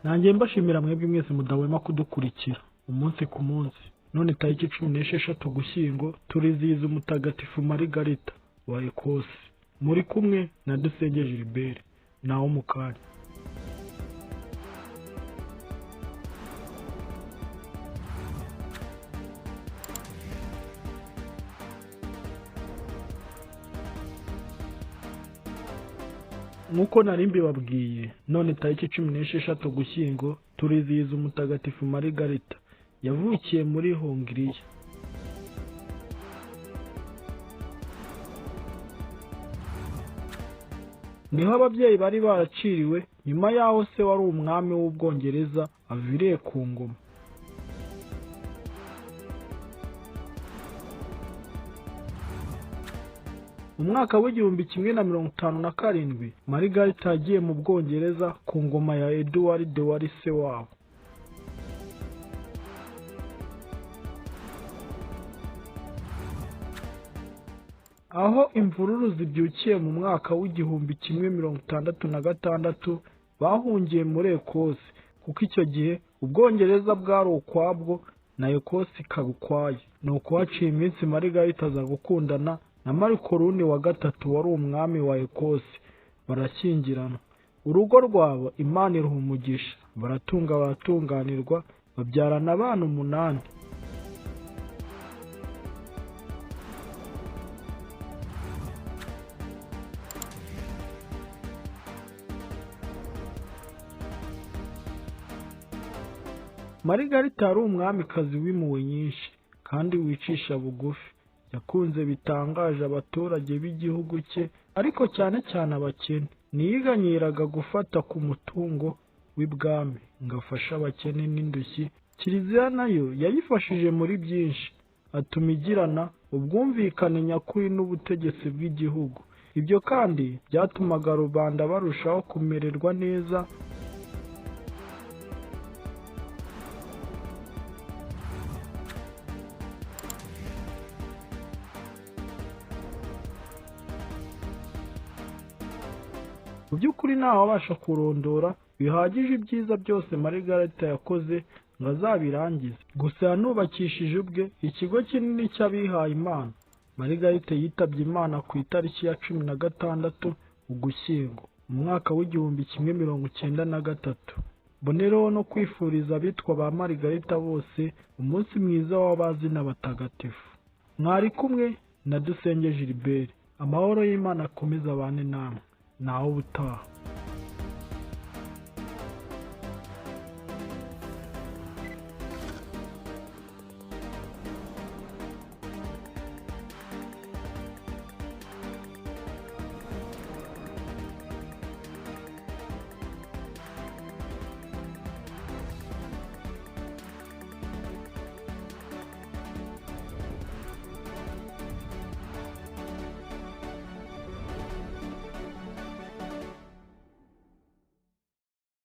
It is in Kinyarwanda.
Nanjye mbashimira mwebwe mwese mudahwema kudukurikira umunsi ku munsi. None tariki 16 Ugushyingo turizihiza umutagatifu Marigarita wa Ecosse. Muri kumwe na Dusenge Gilbert nawo mukanya. Nkuko nari mbibabwiye, none tariki 16 Ugushyingo turizihiza umutagatifu Marigarita. Yavukiye muri Hongiriya. Niho ababyeyi bari baraciriwe nyuma yaho se wari umwami w'Ubwongereza aviriye ku ngoma. Mu mwaka w'1157 Marigarita yagiye mu Bwongereza ku ngoma ya Edward wari se wabo. Aho imvururu zibyukiye mu mwaka w'1166 bahungiye muri Ecosse, kuko icyo gihe Ubwongereza bwari ukwabwo na Ecosse ikaba ukwayo. Nuko haciye iminsi Marigarita aza gukundana na Marikoruni wa gatatu wari umwami wa Ecosse, barashyingiranwa. Urugo rwabo Imana iruha umugisha, baratunga baratunganirwa, babyarana abana 8. Marigarita yari umwamikazi w'impuhwe nyinshi kandi wicisha bugufi. Yakunze bitangaje abaturage b'igihugu cye, ariko cyane cyane abakene. Ntiyiganyiraga gufata ku mutungo w'ibwami ngo afashe abakene n'indushyi. Kiliziya nayo yayifashije muri byinshi, atuma igirana ubwumvikane nyakuri n'ubutegetsi bw'igihugu. Ibyo kandi byatumaga rubanda barushaho kumererwa neza. Mu by'ukuri ntawabasha kurondora bihagije ibyiza byose Marigarita yakoze ngo azabirangize. Gusa yanubakishije ubwe ikigo kinini cy'abihaye Imana. Marigarita yitabye Imana ku itariki ya 16 Ugushyingo mu mwaka w'1193. Mbonereho no kwifuriza abitwa ba Marigarita bose umunsi mwiza w'abazina batagatifu. Mwari kumwe na Dusenge Gilbert. Amahoro y'Imana akomeze abane namwe. Naho ubutaha.